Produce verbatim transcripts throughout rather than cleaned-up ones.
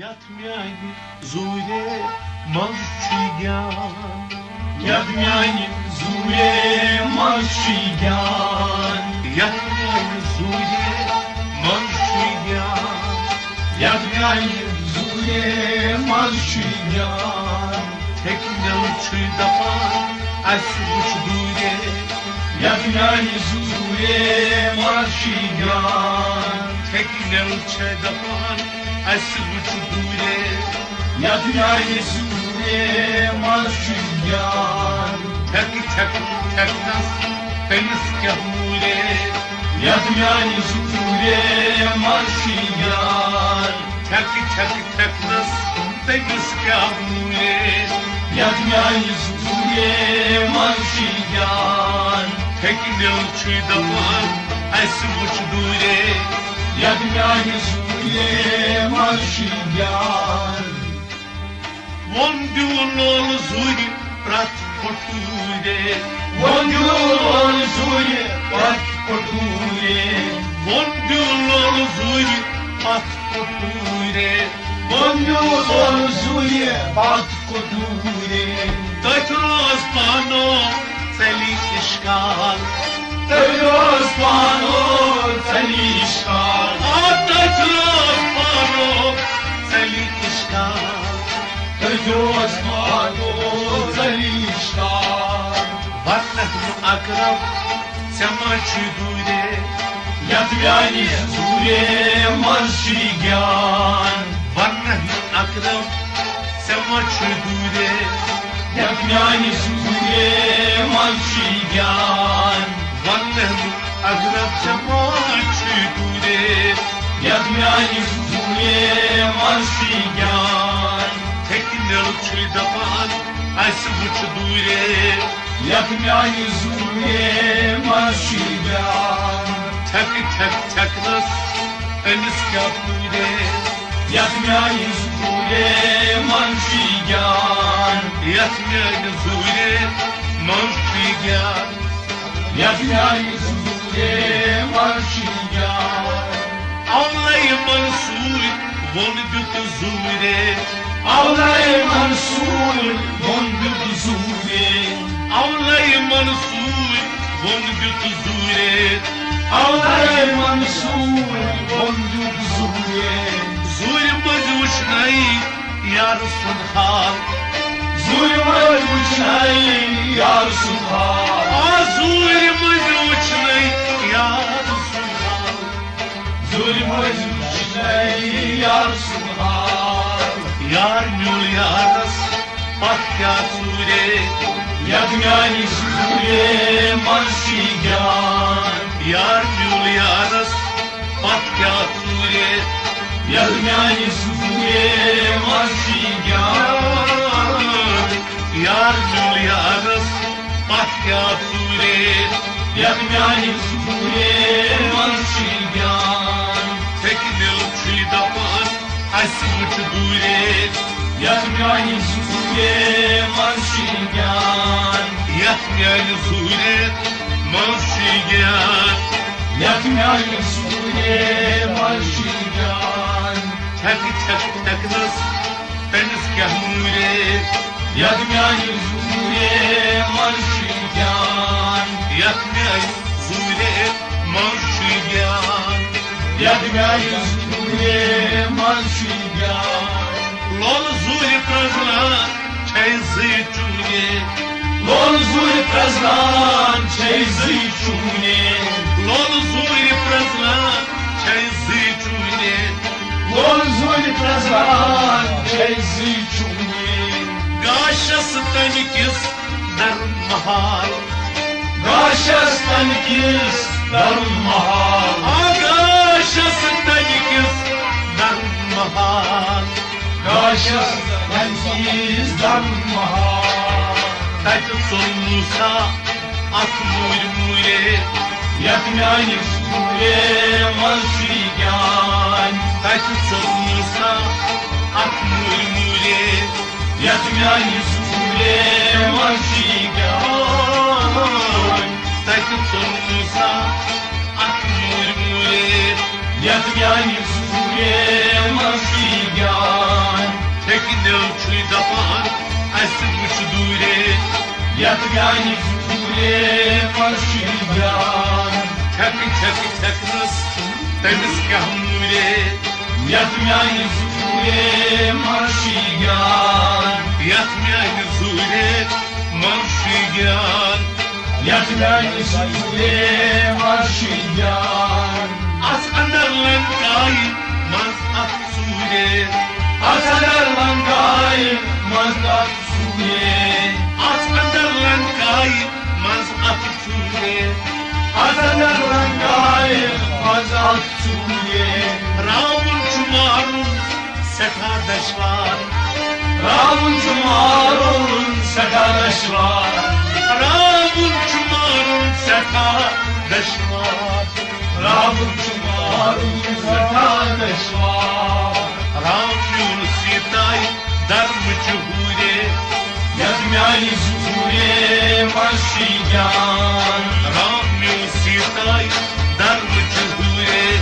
یتھ میانہِ زوٗرِ منٛز چھُے گیان۔ یتھ میانہِ زوٗرِ منٛز چھُے گیان۔ یتھ میانہِ زوٗرِ منٛز چھُے گیان۔ یتھ میانہِ زوٗرِ منٛز چھُے گیان۔ تھیٚکہِ نِل چھُے دپان، اسہِ وُچھ دوٗرے۔ یتھ میانہِ زوٗرِ منٛز چھُے گیان۔ تھیٚکہِ نِل چھے دپان، اسہِ وُچھ دوٗرے۔ یتھ میانہِ زوٗرِ منٛز چھُے گیان۔ تھیٚکہِ تھیٚکہِ تھیٚکنس تٔمِس کیٛاہ موٗرے۔ یتھ میانہِ زوٗرِ منٛز چھُے گیان۔ تھیٚکہِ تھیٚکہِ تھیٚکنس تٔمِس کیٛاہ موٗرے۔ یتھ میانہِ زوٗرِ منٛز چھُے گیان۔ تھیٚکہِ نِل چھُے دپان، اسہِ وُچھ دوٗرے۔ یتھ میانہِ زوٗرِ منٛز چھُے گیان۔ ووٚن دیُن لول زوٗرِ پرٛٮ۪تھ کۄٹھوٗرے۔ ووٚن دیُن لول زوٗرِ پرٛٮ۪تھ کۄٹھوٗرے۔ ووٚن دیُن لول زوٗرِ پرٛٮ۪تھ کۄٹھوٗرے۔ ووٚن دیُن لول زوٗرِ پرٛٮ۪تھ کۄٹھوٗرے۔ تٔتھۍ روز پانو ژَلی اِشکال۔ تٔتھۍ روز پانو ژَلی اِشکال۔ آ، تٔتھۍ روز پانو ژَلی اِشکال۔ تٔتھۍ روز پانو ژَلی اِشکال۔ وننہٕ اکرم، ژےٚ ما چھُے دوٗرے؟ یتھ میانہِ زوٗرِ منٛز چھُے گیان۔ وننہٕ اکرم، ژےٚ ما چھُے دوٗرے؟ یتھ میانہِ زوٗرِ منٛز چھُے گیان۔ وننہٕ اکرم، ژےٚ ما چھُے دوٗرے؟ یتھ میانہِ زوٗرِ منٛز چھُے گیان۔ تھیٚکہِ نِل چھُے دپان، اسہِ وُچھ دوٗرے۔ یتھ میانہِ زوٗرِ منٛز چھُے گیان۔ تھیٚکہِ تھیٚکہِ تھیٚکنس أمِس کیٛاہ پوٗرے۔ یتھ میانہِ زوٗرِ منٛز چھُے گیان۔ یتھ میانہِ زوٗرِ منٛز چھُے گیان۔ یتھ میانہِ زوٗرِ منٛز چھُے گیان۔ اولے منصوٗر ووٚن دیُت زوٗرے۔ اولے منصوٗر ووٚن دیُت زوٗرے۔ اولے منصوٗر ووٚن دیُت زوٗرے۔ اولے منصوٗر ووٚن دیُت زوٗرے۔ زوٗرِ منٛز وُچھنَے یار سُنٛد حال۔ زوٗرِ منٛز وُچھنَے یار سُنٛد حال۔ آ، زوٗرِ منٛز وُچھنَے یار سُنٛد حال۔ زوٗرِ منٛز وُچھنَے یار سُنٛد حال۔ یار میوٗل یارس پتھ کیٛاہ ژوٗرے۔ یتھ میانہِ زوٗرِ منٛز چھُے گیان۔ یار میوٗل یارس پتھ کیٛاہ ژوٗرے۔ یتھ میانہِ زوٗرِ منٛز چھُے گیان۔ یار میوٗل یارس پتھ کیٛاہ ژوٗرے۔ یتھ میانہِ زوٗرِ منٛز چھُے گیان۔ تھیٚکہِ نِل چھُے دپان، اسہِ وُچھ دوٗرے۔ یتھ میانہِ زوٗرِ منٛز چھُے گیان۔ یتھ میانہِ زوٗرِ منٛز چھُے گیان۔ یتھ میانہِ زوٗرِ منٛز چھُے گیان۔ تھیٚکہِ تھیٚکہِ تھیٚکنس تٔمِس کیٛاہ موٗرے۔ یتھ میانہِ زوٗرِ منٛز چھُے گیان۔ یتھ میانہِ زوٗرِ منٛز چھُے گیان۔ یتھ میانہِ زوٗرِ منٛز چھُے گیان۔ لولہٕ زوٗرِ پرٛزنان چھے زٕے چوٗنہِ۔ لولہٕ زوٗرِ پرٛزنان چھے زٕے چوٗنہِ۔ لولہٕ زوٗرِ پرٛزنان چھے زٕے چوٗنہِ۔ لولہٕ زوٗرِ پرٛزنان چھے زٕے چوٗنہِ۔ گاشس تمہِ کِس درُن محال۔ گاشس تمہِ کِس درُن محال۔ آ، گاشس تمہِ کِس درُن محال۔ گاشس تمہِ کِس درُن محال۔ تتہِ ژوٚل موسیٰ اتھ موٗرِ موٗرے۔ یتھ میانہِ زوٗرِ منٛز چھُے گیان۔ تتہِ ژوٚل موسیٰ اتھ موٗرِ موٗرے۔ یتھ میانہِ زوٗرِ منٛز چھُے گیان۔ تتہِ ژوٚل موسیٰ اتھ موٗرِ موٗرے۔ یتھ میانہِ زوٗرِ منٛز چھُے گیان۔ میانہِ زوٗرے منٛز چھُ یہِ جان۔ ٹھیکہٕ ٹھیکہٕ ٹھیکنس تٔمِس کیٛاہ موٗرے؟ یتھ میانہِ زوٗرے منٛز چھُ یہِ جان۔ یتھ میانہِ زوٗرے منٛز چھُ یہِ جان۔ یتھ میانہِ زوٗرے منٛز چھُ یہِ جان۔ اتھ اندر لنکایہِ منٛز اکھ ژوٗرے۔ اتھ اندر لنکایہِ منٛز اکھ ژوٗرے۔ اتھ اندر لنکایہِ منٛز اکھ ژوٗرے۔ اتھ اندر لنکایہِ منٛز اکھ ژوٗرے۔ راوُن چھُ مارُن سٮ۪ٹھاہ دشوار۔ راوُن چھُ مارُن سٮ۪ٹھاہ دشوار۔ راوُن چھُ مارُن سٮ۪ٹھاہ دشوار۔ راوُن چھُ مارُن سٮ۪ٹھاہ دشوار۔ رام میون سیٖتایہِ درمٕچہِ ہوٗرے۔ یتھ میانہِ زوٗرے منٛز چھُ یہِ جان۔ رام میون سیٖتایہِ درمٕچہِ ہوٗرے۔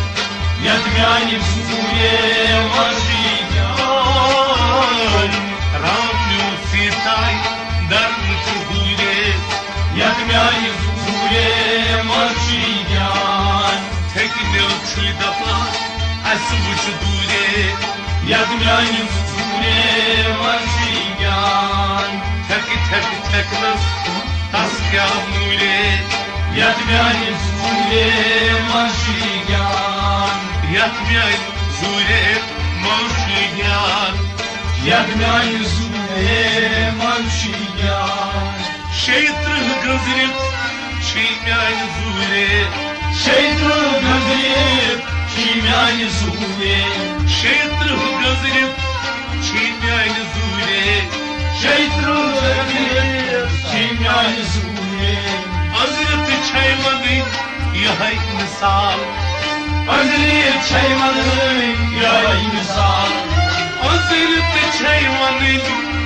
یتھ میانہِ زوٗرے منٛز چھُ یہِ جان۔ رام میون سیٖتایہِ درمٕچہِ ہوٗرے۔ یتھ میانہِ زوٗرے منٛز چھُ یہِ جان۔ ٹھیکہٕ نیل چھُے دپان اسہِ وٕچھ دوٗرے۔ یتھ میانہِ زوٗرے منٛز چھُ یہِ جان۔ ٹھیکہٕ ٹھیکہٕ ٹھیکنس تس کیٛاہ موٗرے؟ یتھ میانہِ زوٗرے منٛز چھُ یہِ جان۔ یتھ میانہِ زوٗرے منٛز چھُ یہِ جان۔ یتھ میانہِ زوٗرے منٛز چھُ یہِ جان۔ شیٚیہِ ترٕٛہ گٔنزرِتھ چھِ میانہِ زوٗرے۔ شیٚیہِ ترٕٛہ گٔنزرِتھ چھِ میانہِ زوٗرے۔ شیٚیہِ ترٕٛہ گٔنزرِتھ چھِ میانہِ زوٗرے۔ شیٚیہِ ترٕٛہ گٔنزرِتھ چھِ میانہِ زوٗرے۔ أنٛزرِ تہِ چھے وَنٕنۍ یِہوٚے مثال۔ أنٛزرِ چھے وَنٕنۍ یِہوٚے مثال۔ أنٛزرِ تہِ چھے وَنٕنۍ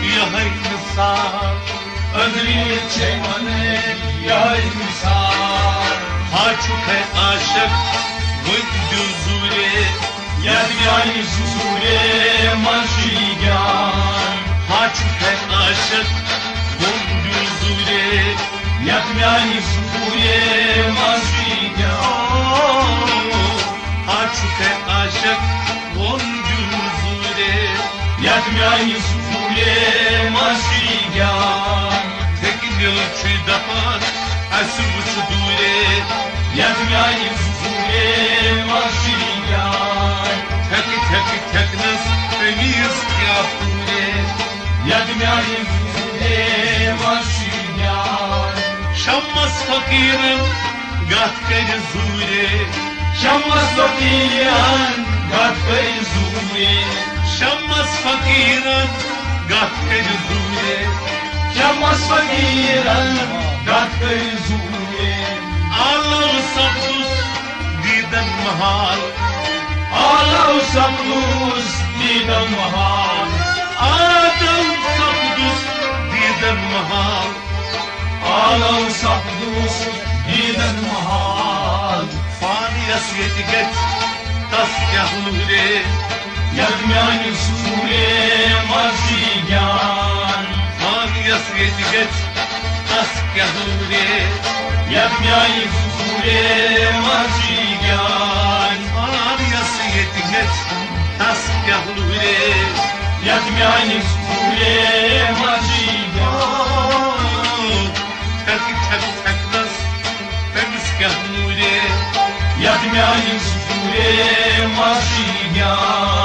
یِہوٚے مثال۔ أنٛزرِ چھے وَنٕنۍ یِہوٚے مثال۔ ہا چھُکھے عاشق وۄنۍ دیُن زوٗرے۔ یتھ میانہِ زوٗرے منٛز چھُ یہِ جان۔ ہا چھُکھے عاشق وۄنۍ دیُن زوٗرے۔ یتھ میانہِ زوٗرے منٛز چھُ یہِ جان۔ ہا چھُکھے عاشق وۄنۍ دیُن زوٗرے۔ یتھ میانہِ زوٗرے منٛز چھُ یہِ جان۔ ٹھیکہٕ نیل چھُے دپان اسہِ وٕچھ دوٗرے۔ یتھ میانہِ زوٗرے منٛز چھُ یہِ جان۔ ٹھیکہٕ ٹھیکہٕ ٹھیکنس تٔمِس کیٛاہ پوٗرے؟ یتھ میانہِ زوٗرے منٛز چھُ یہِ جان۔ شمس فقیرن گتھ کرِ زوٗرے۔ شمس فقیرن گتھ کرِ زوٗرے۔ شمس فقیرن گتھ کرِ زوٗرے۔ شمس فقیرن گتھ کرِ زوٗرے۔ عالم سپدُس دیدن محال۔ عالم سپدُس دیدن محال۔ عالم سپدُس دیدن محال۔ عالم سپدُس دیدن محال۔ پان یس ییٚتہِ گژھِ تس کیٛاہ لُہرے؟ یتھ میانہِ زوٗرے منٛز چھُ یہِ جان۔ پان یس ییٚتہِ گژھِ تس کیٛاہ لُہرے؟ یتھ میانہِ زوٗرے منٛز چھُ یہِ جان۔ پان یس ییٚتہِ گژھِ تس کیٛاہ لُہرے؟ یتھ میانہِ زوٗرے منٛز چھُ یہِ جان۔ ٹھیکہٕ ٹھیکہٕ ٹھیکنس تٔمِس کیٛاہ موٗرے؟ یتھ میانہِ زوٗرے منٛز چھُ یہِ جان۔